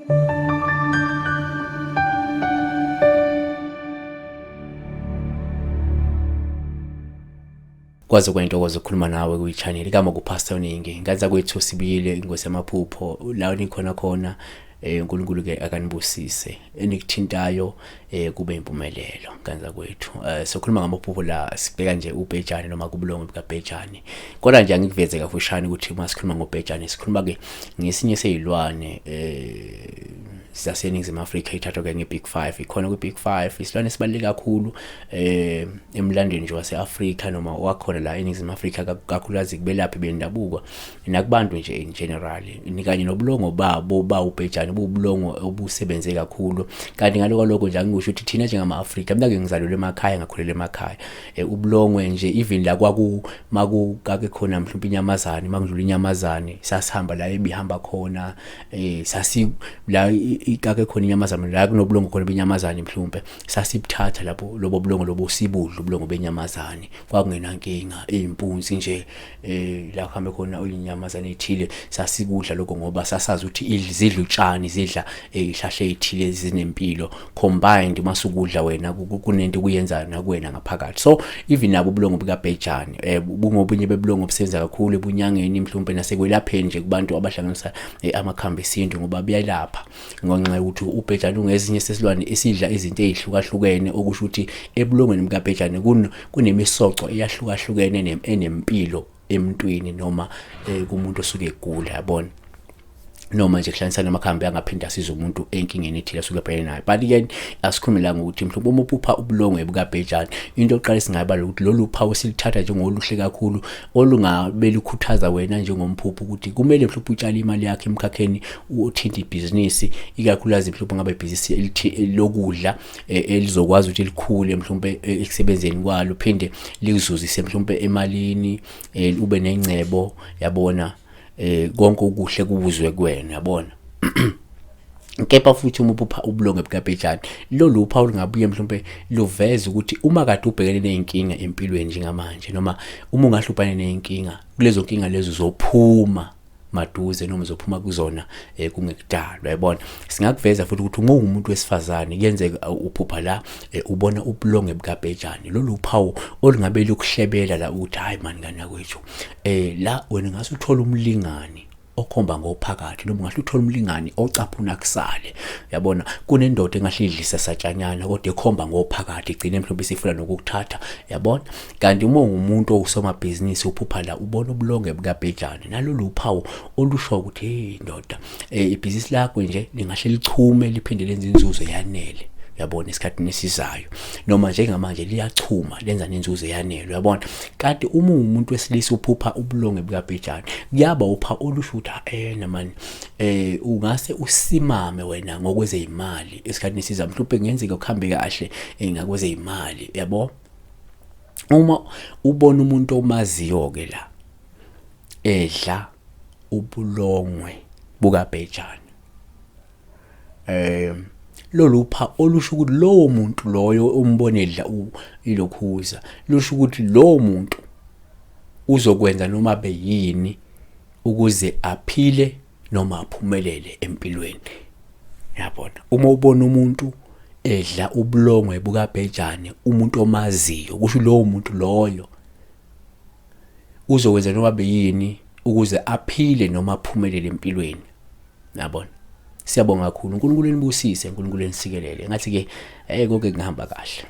Kwaze kwayintokozo ukukhuluma nawe kwi-channel igama kuPastor Ningi. Ngaza kwethu sibuyile ingosi yamaphupho la nikhona khona uNkulunkulu ke akanibusise enikuthintayo kube impumelelo kanza kwethu. Sokhuluma ngamaphupho la sibheka nje ubhejane noma kubulongo bukabhejane. Kodwa nje angikuveze kafushane ukuthi uma sikhuluma ngobhejane sikhuluma ke ngesinye sezilwane zaseNingizimu Afrika ithathwa ke nge-Big Five. Ikhona kwi-Big Five, isilwane esibaluleke kakhulu emlandweni nje wase-Afrika noma wakhona la eNingizimu Afrika, kakhulukazi kubelaphi bendabuko nakubantu nje in general, kanye nobulongo babo bawubhejane buwubulongo obusebenze kakhulu. Kanti ngaloko lokho nje angikusho ukuthi thina njengama-Afrika, mina-ke ngizalelwe emakhaya, ngakhulela emakhaya, ubulongwe nje even la kwaku makukake khona mhlawumbe inyamazane, makudlula inyamazane sasihamba la ebihamba khona, sasi la ikake khona inyamazane, la kunobulongo khona benyamazane, mhlawumbe sasibuthatha lapho lobo bulongo lobo sibudla ubulongo benyamazane, kwakungenankinga. Iy'mpunzi nje la kuhambe khona inyamazane ethile sasikudla lokho, ngoba sasazi ukuthi zidla utshani, zidla iy'hlahla ey'thile zinempilo, combined uma sukudla wena kunento kuyenza nakuwena ngaphakathi. So even nabo ubulongo bukabhejane bungobunye bebulongo obusebenza kakhulu ebunyangeni mhlawumbe nasekwelapheni nje kubantu abahlanganisa amakhambi esintu, ngoba buyalapha ngenxa yokuthi ubhejane ungesinye sesilwane esidla izinto ezihlukahlukene, okusho ukuthi ebulongweni bukabhejane kunemisoco eyahlukahlukene enempilo emntwini noma kumuntu osuke egula, yabona, noma nje kuhlanganisana amakhambi angaphinda asize umuntu enkingeni ethile asuke ebhekene nayo. But ke asikhulume la ngokuthi mhlawumbe uma uphupha ubulongwe bukabhejane, into yokuqala esingayibala ukuthi lolu phawu silithatha njengoluhle kakhulu olungabe lukhuthaza wena njengomphupho ukuthi kumele mhlawumbe utshale imali yakho emkhakheni uthinta ibhizinisi, ikakhulukazi mhlawumbe ngabe ibhizinisi lokudla elizokwazi ukuthi likhule mhlawumbe ekusebenzeni kwalo, phinde likuzuzise mhlawumbe emalini, ube nengcebo, yabona, konke okuhle kubuzwe kuwena, yabona. Kepha futhi uma uphupha ubulongwe bukabhejane, lolu phawu lungabuye mhlawumbe luveze ukuthi uma kade ubhekene ney'nkinga empilweni njengamanje, noma uma ungahlupane ney'nkinga, kulezo nkinga lezo uzophuma maduze noma uzophuma kuzona kungekudala, uyayibona. Singakuveza futhi ukuthi uma ungumuntu wesifazane kuyenzeka uphupha la ubona ubulongwe bukabhejane, lolu phawu olungabe lukuhlebela la ukuthi hayi mani ngane yakwethu, la wena ngase uthola umlingani okhomba ngophakathi, noma ungahle uthole umlingani ocaphuna kusale, yabona. Kunendoda engahle idlisa satshanyana kodwa ekhomba ngophakathi, igcine mhlawumbe isifuna nokukuthatha, yabona. Kanti uma ungumuntu owusomabhizinisi uphupha la ubona ubulonge bukabhejane, nalolu phawu olusho ukuthi hey ndoda, ibhizinisi lakho nje lingahle lichume liphinde lenze inzuzo yanele, uyabona, esikhathini esizayo, noma njengamanje liyachuma lenza nenzuzo eyanele, uyabona. Kanti uma ungumuntu wesilisa uphupha ubulonge bukabhejane, kuyaba upha olusho ukuthi namani ungase usimame wena ngokwezeyimali esikhathini esizayo, mhlawumbe kungenzeka ukuhambe kahle ngakwezeyimali, yabo. Uma ubona umuntu omaziyo ke la edla ubulongwe bukabhejane, lolu pha olusho ukuthi lowo muntu loyo umbone edla ilokhuza, lusho ukuthi lowo muntu uzokwenza noma beyini ukuze aphile noma aphumelele empilweni, yabona. Uma ubona umuntu edla ubulongwe bukabhejane, umuntu omaziyo, kusho lowo muntu loyo uzokwenza noma beyini ukuze aphile noma aphumelele empilweni, yabona. Siyabonga kakhulu, uNkulunkulu enibusise, uNkulunkulu enisikelele. Ngathi ke konke kungahamba kahle.